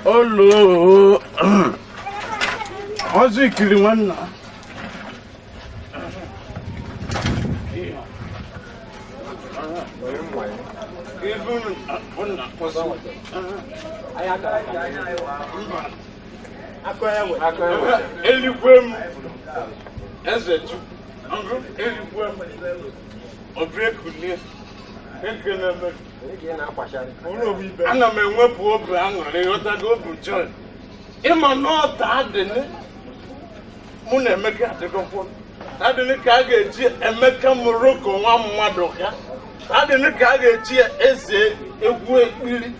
Olo ọzọ ikiri nwanna. Eluigwe m eze Chukwu, eluigwe m obi ekulie ekene m. Ana m enwepụ obi aṅụrị, ghọtago, obi joy. Ịma na ọta adịnị mụ na Emeka adịgọkwọ adịnị ka a ga-eji Emeka Morocco nwa mmadụ ka adịnị ka a ga-eji eze egwu ekpiri,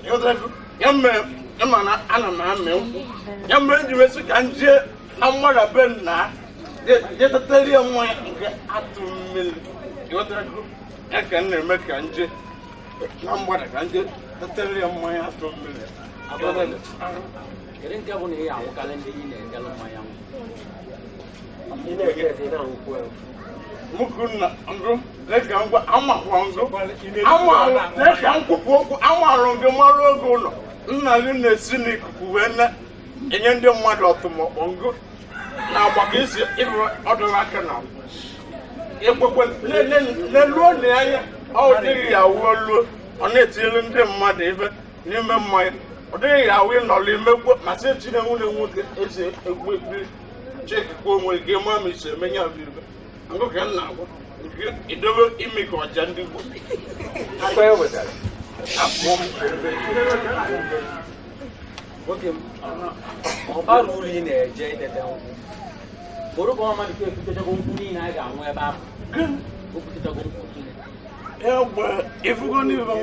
ghọtago. Ya mere ịma na ana m amị nkwụ, ya mere ji wesị ka m jee na mmadụ be nna jetetara ya mmanya nke atụ mmiri, ghọtago. Ya ka m na-eme ka m jee na mgbada ka m jee tetere ya mmanya atụ mmiri. Kedu nke bụ na ị anwụkarị ndị ị na-etelụ mmanya? Nwoke nna ngụ dịka ngwa amakwa ngụ amalụ dịka nkwupụ okwu amalụ gị marụ oge ụlọ nna gị na-esi n'ikuku wee na-enye ndị mmadụ ọtụmọkpọ ngụ na agba ka isi ịrụ ọdụrụ aka na ekwekwe leluo na anya. Ọ dịghị ya wuo luo, ọ na-etinyere ndị mmadụ ibe n'ime mmanya. Ọ dịghị ya awụ ịnọrọ imekwo ma sị echine nwunye nwoke eze egwu ekpiri chekikwa onwe gị ma ma isi emenye bụ ibe ngụ ka m na-agwa nke idobe imi ka ọja ndị Igbo. Nwoke m, ọ bara uru ị na-eje itete nkwụ. Morocco nwa mmadụ ekwutechago nkwụ niile a ga-anwụ ebe ahụ. O kwutechago nkwụ niile. Egbe ifugo n'ibe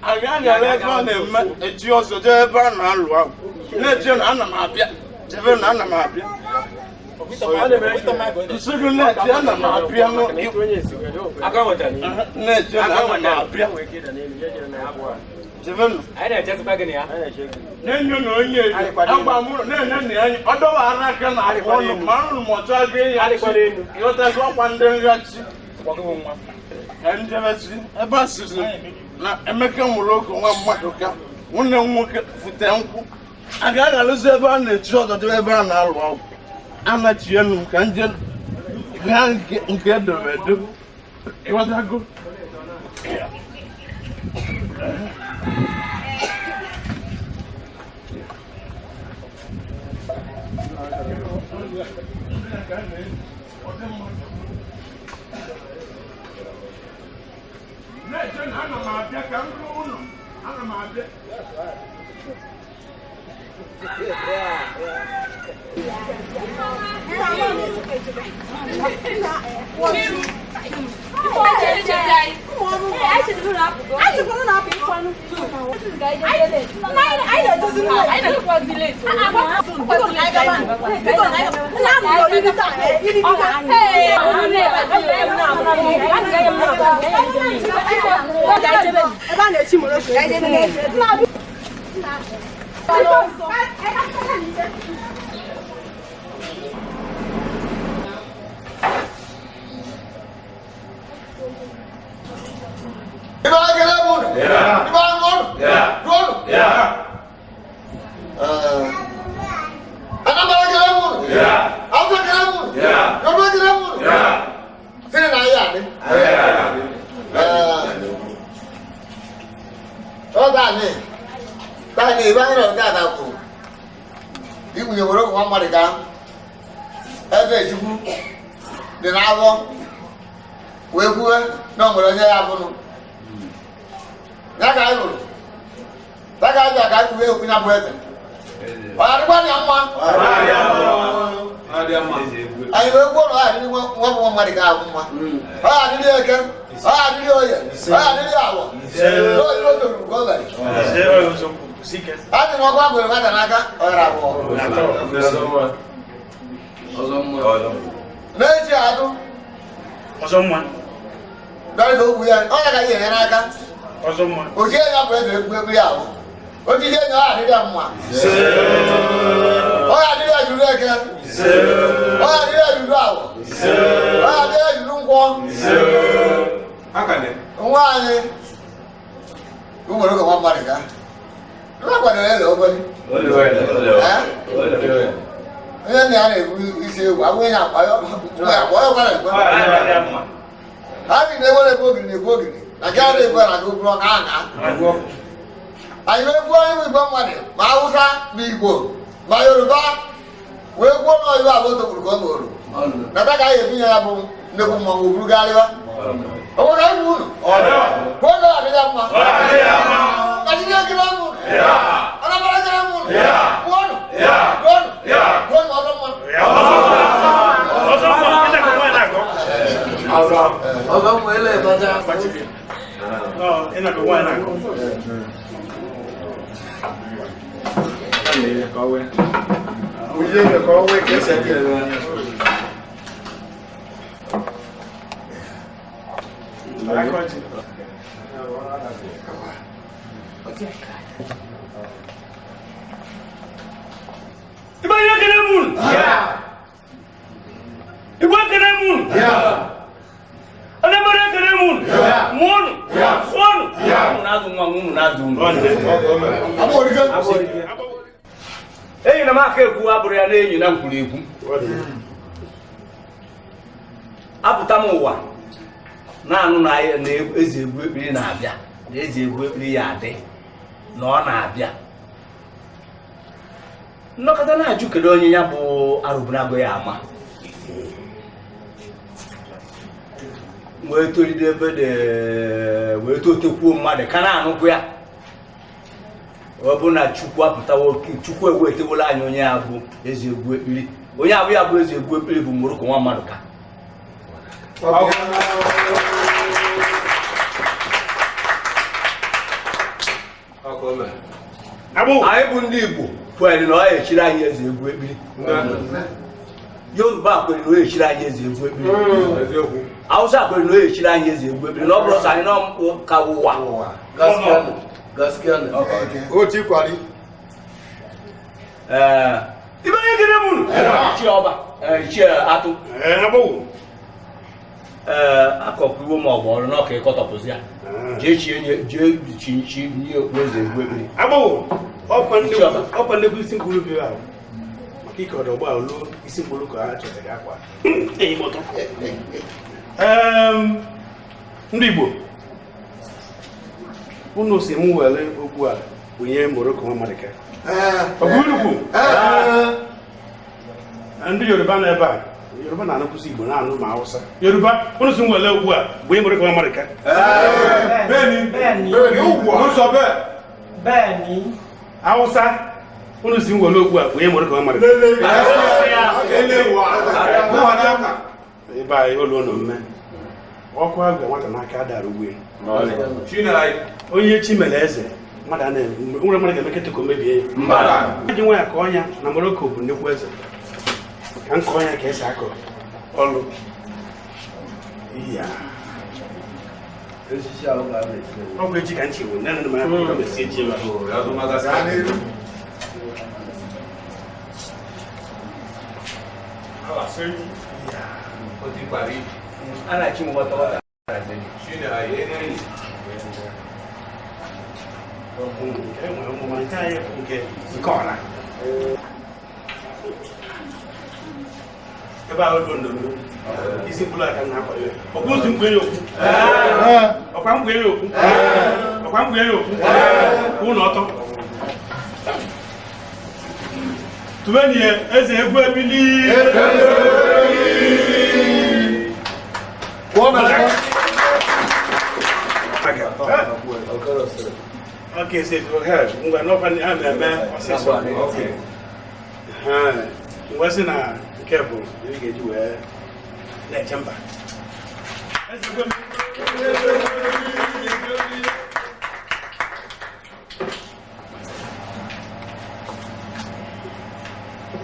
aga gara ebe a na-eme eji ọsọ jee ebe a na-alụ ahụ na-eje na ana m abịa jebe na ana m abịa nsị gị na-eje ana m abịa na-eje na ana m abịa jebe nụ. Anyị na-echezikwa gị na ya. Na-enyo na onye agba mụrụ na-enye na ya ọ dọwara aka na afọ ọnụ ma arụrụ m ọchọ aga ya ịghọtazi ọkwa ndị nghachi ka njebezi ebe a sịrị na Emeka mụrụ oge nwa mmadụ ka nwanne m nwoke fute nkwụ a ga-aghalụzi ebe a na-echi ọzọ jebe ebe a na-alụ ọgwụ anachienu m ka nje gaa nke edobe edobe, ịghọtago. Na-eche na ana m abịa ka m rụọ ụlọ, ana m abịa. Ebe a na-echi Morocco. Ibe ekele m unu. Ibe aṅụ unu. Ruo unu. Anambra ekele m unu. Hausa ekele m unu. Yoruba ekele m unu. Sịrị na anyị adị. Ọ ga-anị. Taani ibe anyị nọrọ taata bụ ikwunye were nwa mmadụ ka ebe Chukwu dị n'awọ wee kwuwe na ọ nwere onye ya bụrụ ya ka anyị hụrụ ya ka anyị bịa ka anyị kwuwe okwu ya bụ eze. Ọ adịkwa ya mma anyị wee kwuo na ọ adịrị nwa bụ nwa mmadụ ka ahụ mma, ọ adịrị eke, ọ adịrị oye, ọ adịrị awọ n'oyi o toruru ka o mere. A sị na ọkụ agwere nwata n'aka ọ ghara abụọ n'echi adụ bịara ka okwu ya ọ ya ka ihe enye n'aka ochie ya bụ eze egwu egwu ya ahụ ojiji enyi ọ adịrị ya mma. eke. Ọ ya adịrị ejudu awọ. Ọ ya adịrị ejudu nkwọ. Nwa anyị ụmụrụ nwa mmadụ ka. Nwa kwadoro eze ogboni. Onye nna ya na-ebu isi egwu, abụghị ya akpa ya akpa ya kwara ekwe. Ha bi na-ewere ekwe ogiri na-ekwe ogiri, na nke a na-ekwe na gị bụrụ na aṅa. Anyị wee gbuo onye Igbo mmadụ, ma Hausa, ma Igbo, ma Yoruba, wee gbuo na oyibo abụọ tokwuru ka ọ ṅụrụ. Nata ka anyị ebinye ya bụ nnekwu mmanwụ buru garịwa. Ọ nwere anyị unu? Kwuo na ọ adịghị mma. Naijiria ekele m unu. Anambra ekele m unu. Kwuonụ. Kwuonụ. Kwuonụ ọzọ mma. Enyi na m aka ekwu abụrụ ya na enyi na nkwuru ekwu. Apụta m ụwa na-anụ na eze egwu ekpiri na-abịa, na eze egwu ekpiri ya adị, na ọ na-abịa. Nnọkọta na-ajụ kedu onye ya bụ arụbụnago ya ama. Wee tolite ebe dị wee totekwuo mmadụ ka na-anụkwu ya. Ọ bụ na Chukwu apụtawo, Chukwu ewetewela anyị onye ya bụ eze egwu ekpiri. Onye abụ ya bụ eze egwu ekpiri bụ Morocco nwa mmadụ ka. Anyị bụ ndị Igbo kwere na ọ echiri anyị eze egwu ekpiri. Yoruba kwere na ọ echiri anyị eze egwu ekpiri. Hausa kwere na ọ echiri anyị eze egwu ekpiri. Na ọ bụrụ sọ anyị nọ ka ụwa. Ibe onye kere m unu? Chi ọba, chi atụ. Akọkwa iwe ma ọ bụ ọrụ n'ọka ịkọtọpụzi ya. Jee chie nye jee chi chi nye okpu eze egwu ekpiri. Ọkwa nnekwu isi mkpụrụ bi ahụ. Maka ike ọdọ ụgbọala luo isi mkpụrụ ka ha chọtara akwa. Ndị Igbo, unu si m were okwu a bunye Morocco nwa mmadụ ka. Ndị Yoruba nọ ebe a, Yoruba na-anụkwụsị Igbo na-anụ ma Hausa. Yoruba, unu si m were okwu a bunye Morocco nwa mmadụ ka. Hausa, unu si m were okwu a bunye Morocco nwa mmadụ ka. Ebe anyị ụlọ ụlọ mme. Ọkụ agwa nwata n'aka dara ugbu ya. Onye chi mere eze, mmadụ a na-enwere mmadụ ga-emeketa ka o mebie ya. Eji nwa ya ka ọnya na Morocco bụ nnukwu eze. Ka nkọ ọnya ka esi akọ ọlụ. Iya. Ọ bụ echi ka nchi bụ nne na nna m ka esi echi ebe a. Ana cin wata wata. Ebe ahụ dị ndụ isi mkpụrụ aka na-akwado ya. Ọkwa otu mkpu enyi okwu. Ọkwa mkpu enyi okwu. Ọkwa mkpu enyi okwu. Ụlọ ọtọ. Tụbenụ ya eze egwu ebili. Okay, so go ahead. Ngwa n'ọkwa ha na-eme ọsịsọ. Ngwa sị na nke bụ ị ga-eji wee na-eche mba.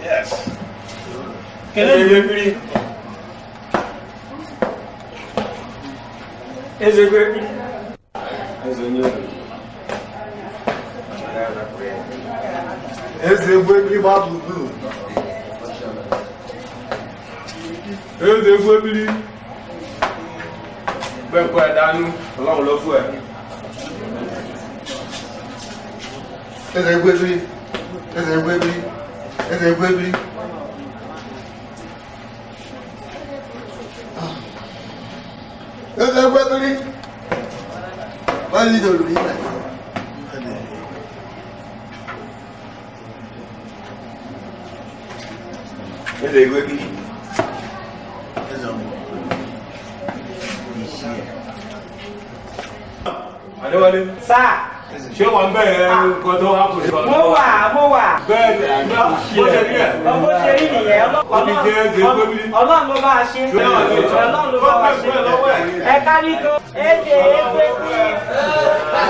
Yes. Kelee mmiri. Eze egwu ekpiri. Eze egwu ekpiri gbaa gburugburu. Eze egwu ebili. Bẹ́ẹ̀ kọ́ ẹ dánú, Ọlọ́run ló fún ẹ. Eze egwu ebili. Eze egwu ebili. Eze egwu ebili. Eze egwu ebili. Wọ́n ní ìdòlù yìí náà. Eze egwu ebili. Adéwálé. Sáà. Ṣé wà ń bẹ̀rẹ̀ nǹkan tó wà kò sí ọ̀nà? Mo wà, mo wà. Bẹ́ẹ̀ ni, bó ṣe rí ẹ̀. Bó ṣe rí nìyẹn. Ó ti jẹ́ eze egwu ebili. Ọlọ́run ló bá a ṣe. Ọlọ́run ló bá wa ṣe. Ẹ kárí tó. Eze egwu ebili.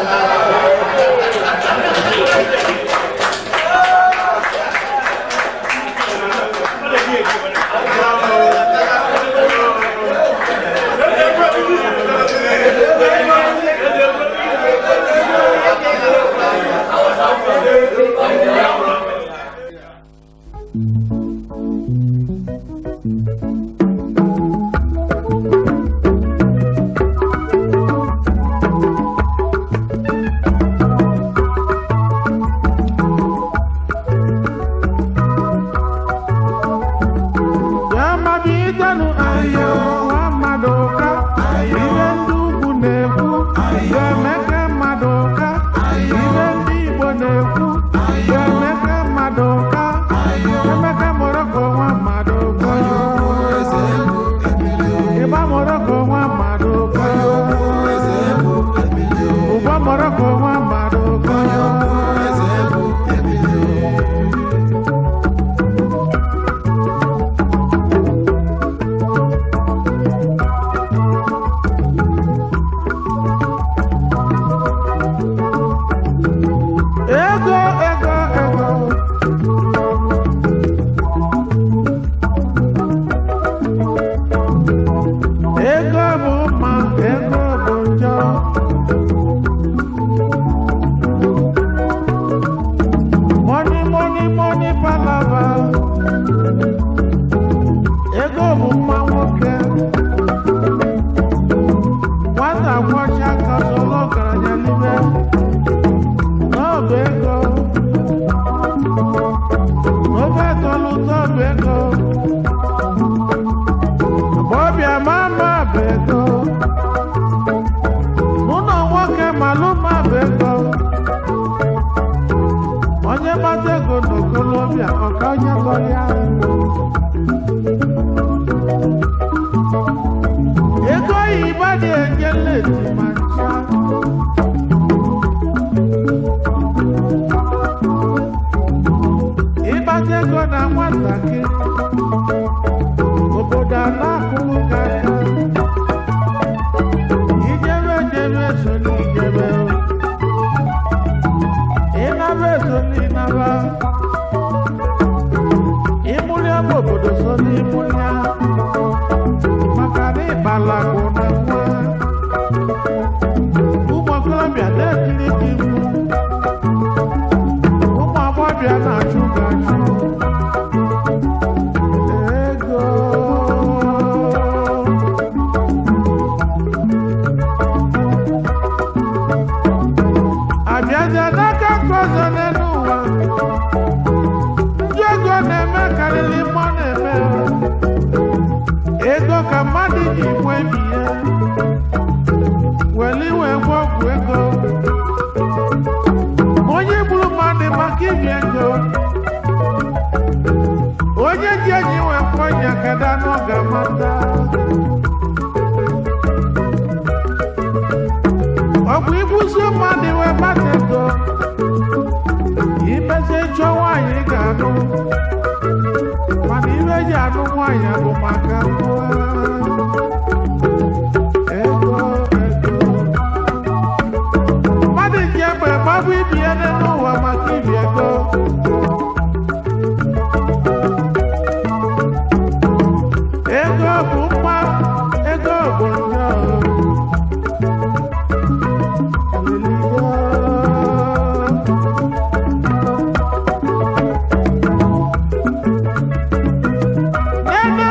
Nene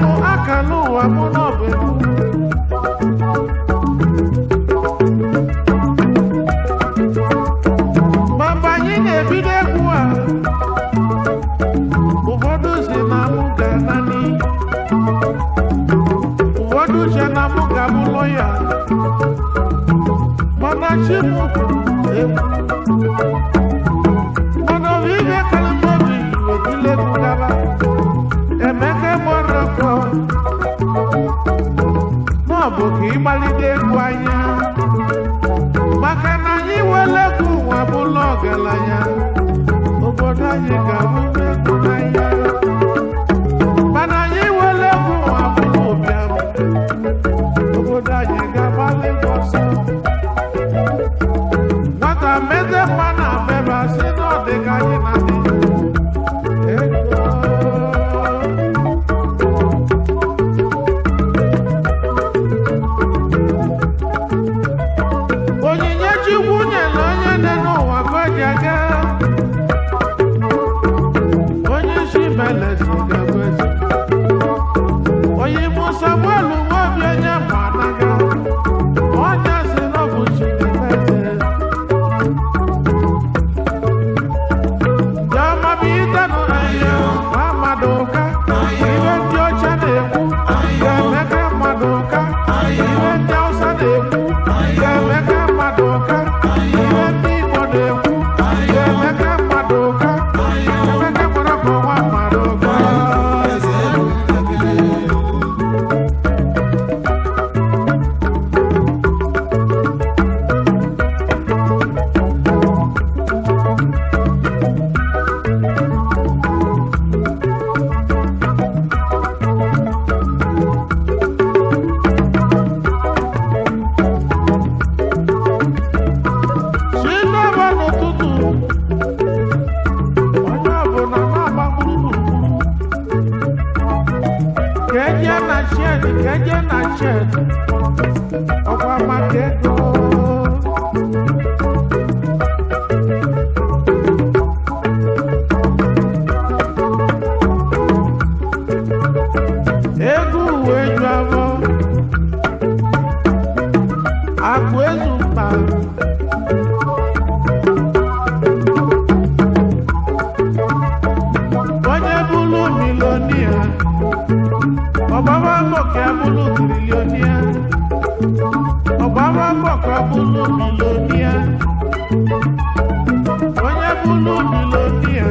mu a, ụfọdụ si na mụ ga-ana n'iyi, ụfọdụ che na mụ ga-abụ lọya, mana chi m kwuru ekwu. Mana ọ bụ ihe karịrị m obi wetule egwu gaba. Emeka Morocco, ma ọ bụ ka ịgbalite egwu anya, maka na anyị wele egwu nwa bụla ọgaranya, obodo anyị ga-abụ egwu n'anya. Mana anyị wele egwu nwa bụla ụbịam, obodo anyị ga-agbalị egwu ọsọ. Nwata meze mma na mebe asị na ọ dị ka anyị na dị ego. Onyinye Chukwu nyere onye dị n'ụwa ka o ji aga. Onye isi melezi ga-abụ eze. Onye mụ Samuel Nwobi onye ma anaga. Onye si na ọ bụ Chineke. Jọma bụ itenụ ma mmadụ ụka. Ibe ndị ọcha na-ekwu ga-emeka mmadụ ụka. Ibe ndị Hausa na-ekwu ga-emeka mmadụ ụka. Ibe ndị Igbo na-ekwu ga-emeka mmadụ ụka. Emeka Morocco nwa mmadụ ụka. Si n'ebe n'ụtụtụ, onye ọbụla na-agba gburugburu. Ka eje na shed, ka eje na shed, ọkwa maka ego. Ego uwe ju afọ, akụ ezu mkpa. Onye bụrụ milonia, ọgbaba mbọ ka bụrụ trilionia, ọgbaba mbọ ka bụrụ milonia. Onye bụrụ milonia,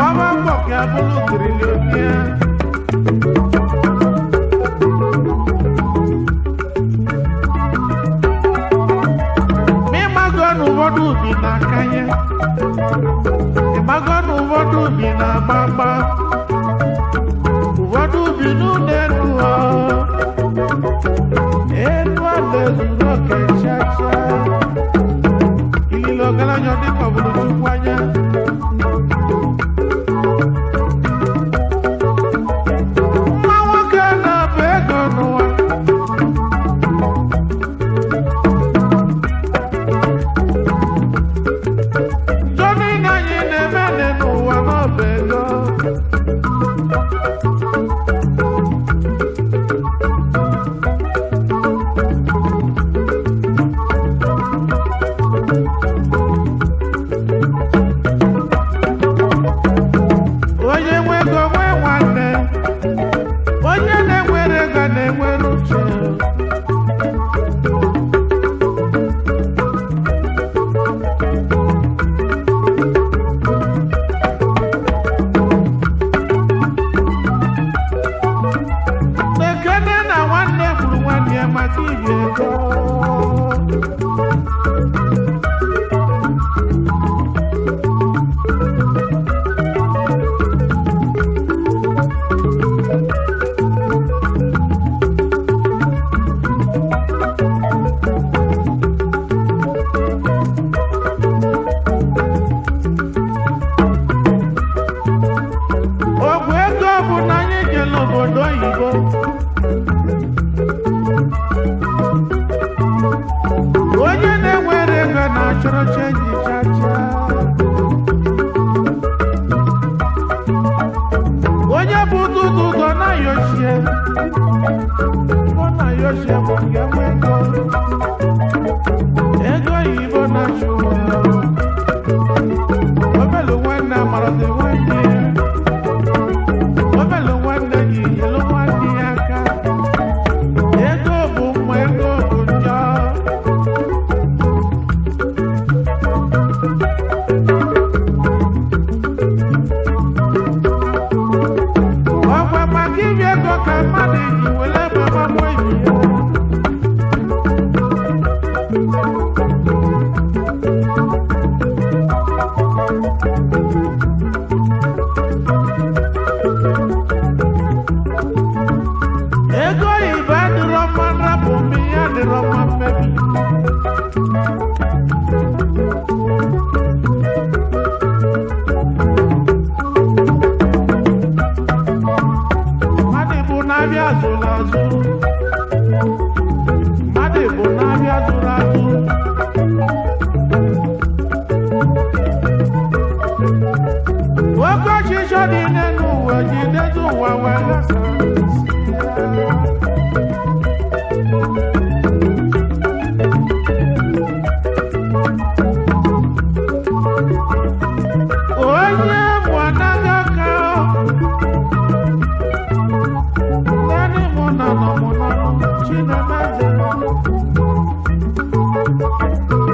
ọgbaba mbọ ka bụrụ trilionia. Ma ịmago na ụfọdụ ubi na-akanye, ịmago na ụfọdụ ubi na-agba agba, ụfọdụ ubi n'ụlọ elu ọ elu ala ezuru oke chacha. Ilile ọgaranya dịka ọ bụrụ Chukwu anya. Mma nwoke na-abụ ego n'ụwa. Njọ niile anyị na-eme dị n'ụwa n'ọba ego. Onye nwe ego nwee nwanne, onye na-enwere ego na-enwere uche. Ekene na nwanne gburu nwanne ya maka ibi ego. Ọgwụ ego bụ na anyị jere obodo oyibo. Onye na-enwere ego na-achọrọ chenji chacha. Onye bụ ụtụtụ ụzọ na-ayochie, ọ na-ayochie bụ nke nwe ego. Ego oyibo na-achụ ụwa. bụzi nwanne ya. Obelu nwanne gị nyelu nwanne ya aka. Ego bụ mma, ego bụ njọ. Ọkwa maka ibi ego ka mmadụ ji were gbamamụ ibi ya. Ego oyibo adịrọ mma nrapụ, mmiri adịrọ mma mmebi. Mmadụ bụ na-abịa zụrụ azụ. Mmadụ bụ na-abịa zụrụ azụ. Oke ọchịchọ dị n'elu ụwa jidezi ụwa wee ghasaa. Onye bụ anaghị aka naanị mụ na nọ mụ nọnụ Chinemeze.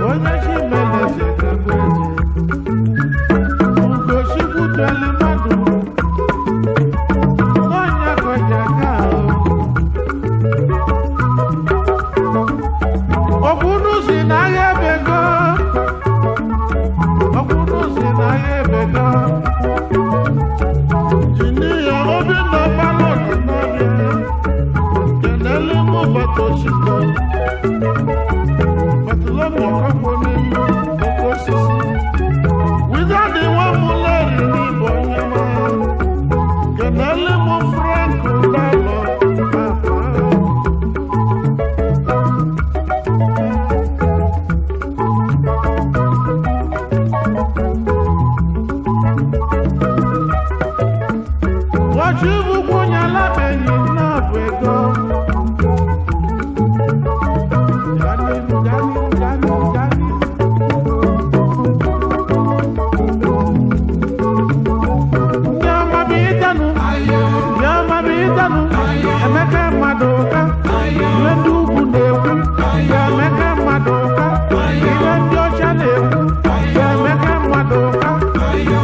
Onye Chimeleze ga-abụ eze. Ugochukwu telu mmadụ n'ọnya kọja aka ahụ. Okwunu si n'agha ebego. Okwunu si n'agha ebego. Jiniya Obinna Palọdụ n'ọbịa. Kenele mụ Batochukwu. Batụlọmụ ọkọkwọ n'elu oke osisi. Wizard nwa mụ leri n'ịbụ onye ma. Kenele mụ Frank Ụdalọ papa. Wachibukwu nyalabeghị nnọọ ego. Gani, gani, gani, gani. Ndị ọma bụ ịdanụ, ndị ọma bụ ịdanụ. Emeka mmadụ ụka, ihe ndị ugwu na-ekwu. Emeka mmadụ ụka, ihe ndị ọcha na-ekwu. Emeka mmadụ ụka,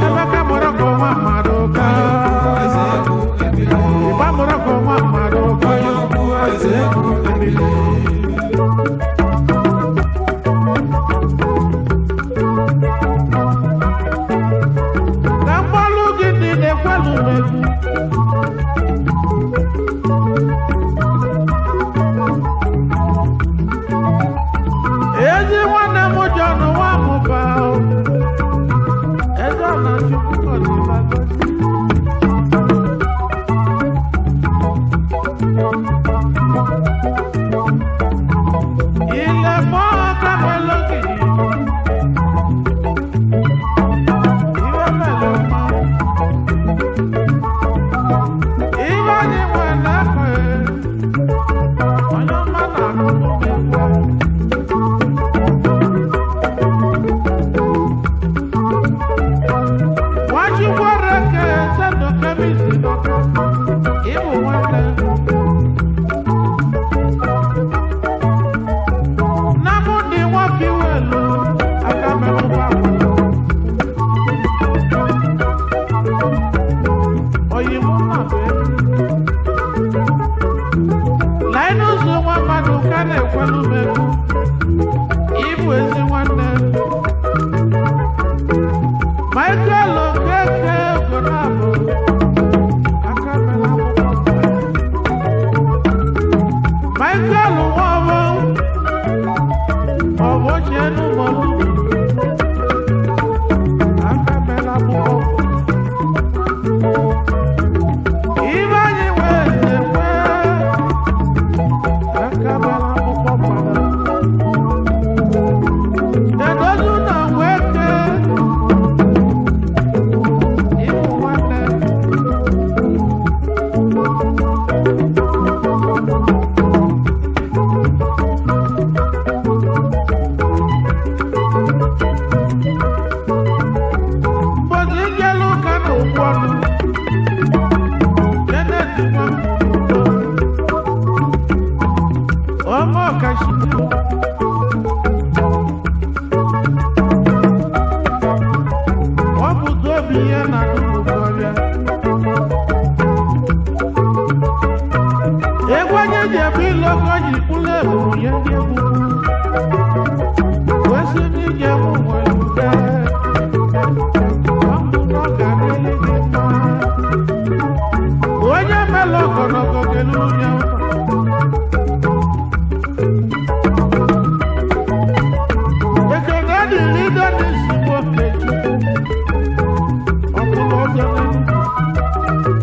Emeka mụrụ nwa mmadụ ụka. Ịgba mụrụ nwa mmadụ ụka. Na mgbalụ gị dị na-ekwelu m egwu. Ezi nwanne m John Nwamụba o. Eze ọ na Chukwu gọziri agọzi. Ilẹ̀ mọ́ kámẹ́lógì. Ìwé mélòó mọ́? Ìwé ni wọ́n lẹ́kọ̀ọ́. Onye ọma na-akụ egwu. Nwachukwu Oreke Sendo Kemisi Dọka, ịbụ nwanne. Nnamdi Nwakiwelu, aka merụkwa ahụ. Oyimụ nna bụ elu. Linus nwa mmadụ ka na-ekwelu m egwu. Ịbụ ezi nwanne. Michael Okeke Ogonabụ, aka mere akwụkwọ nsọ. Michael Nwaọbụ, ọ bụ ochie n'ụmụlụ, aka mere akwụkwọ nsọ. Ibe anyị wee na-ekwe, aka mere akwụkwọ mmadụ. Edozu na Nweke, ịbụ nwanne. Mbozi bi ya na Okorobịa. Egwu onye ji ebu ilogo ji kpụlụ eburu nye ndị egwu. Wee sị n'ije mụ nwere ube. Ọ bụ na ọ ga-adịrị gị mma. Onye melụ ọgọnọgọ ga-eluru ya ụlọ. Ekene dịrị Dennis Nwokechukwu. Ọ bụrụ ọzọ n'Enugu.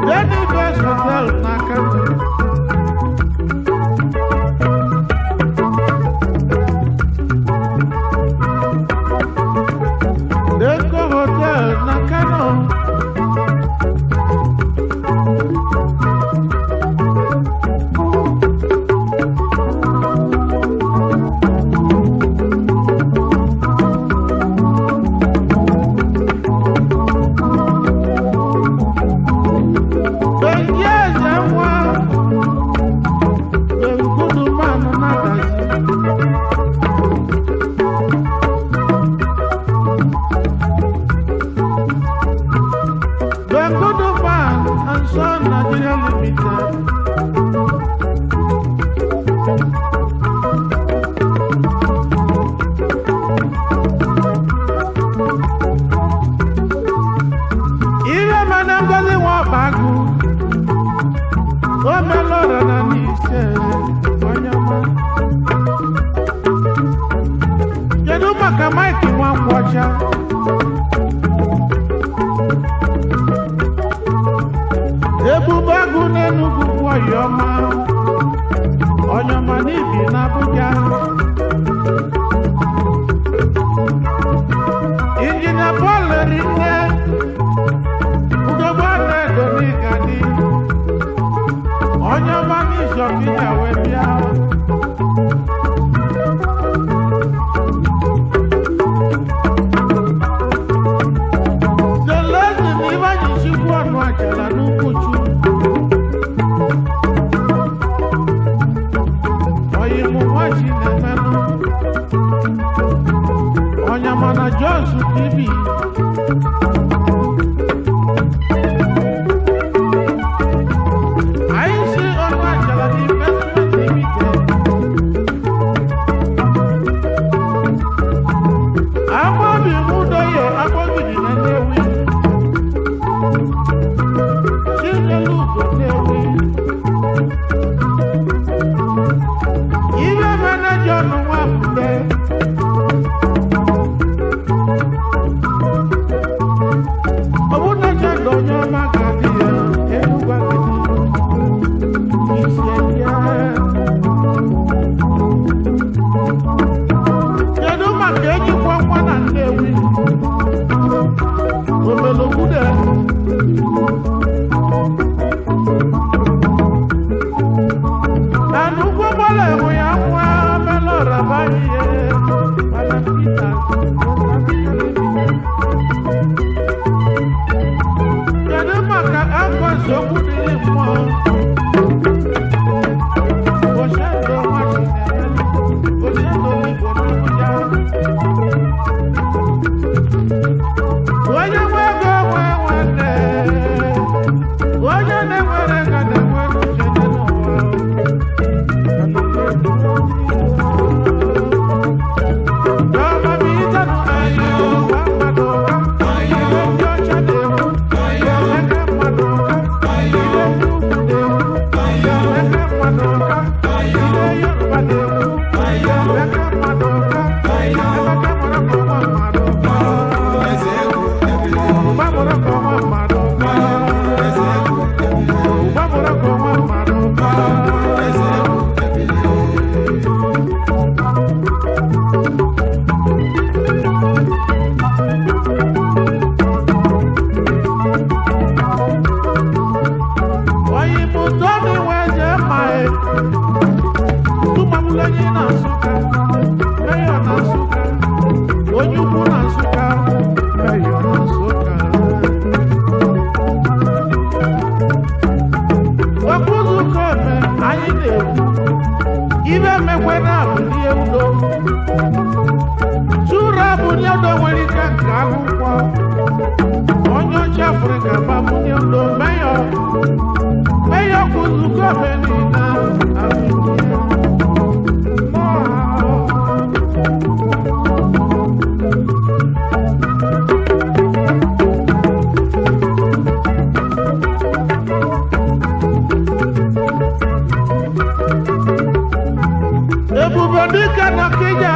Denny Best Hotel na Kano. Denko Hotel na Kano. Benji eze nwa Bengudu manụ na-adazi. Bengudu man and Son Nigeria Limited. Ihe mana ngozi nwa ọbagụ o melọrọ na n'ise onye ọma. Kedu maka Mike Nwankwọcha? Ebube agụ n'Enugu bụ ọyọma onye ọma n'ibi n'Abuja. Injinia Paul Rinne Ugogbe Anaedo n'Igadi onye ọma n'Izọkija wee bịa. Zelezi na Ivanyi Chukwu ọnụ achara n'ukwu Chukwu. Oyimu nwachi na-emenụ. Onyama na Jos TV. Anyị si ọnụ achara na Investment Limited. Agbabi Mudoye Agbogidi na Nnewi. Chinelu Ugo Nnewi. Ihe maneja ọnụ Nwamde. Ọbụnacha na onye ọma ga-adị ya Enugwu Agidi. Isi ya. Kedu maka ejikwa nwa na Nnewi? Omelokwude. Anukwu gbọ́dọ̀ ẹ̀mú ya nwa melọ̀rọ̀ báyìí yẹ. Madam Peter, Kedu maka Alphonse Okwudili mmụọ? Oshendo Nwachinemelu, Oshendo Igbo n'Abuja. Onye nwe ego nwe nwanne, onye na-enwere ego na-enwe uche dị n'ụwa. Oyinbo tó ní wẹ́jẹ̀ máa ẹ̀. Túmọ̀múlẹ́yìn náà Nsúkà, Mẹ́yọ̀ náà Nsúkà, Ojúkú náà Nsúkà, Mẹ́yọ̀ náà Nsúkà. Okúzùkọ̀ mẹ́, anyị anyị na-ekwu ibe mekwe na abụlie udo tụrụ abụlie udo nwere ike nke akwụkwọ onye ọcha Afrịka babụlie udo meyọ meyọ kwụzụgo benina abụlie. Ebube dike na Kenya.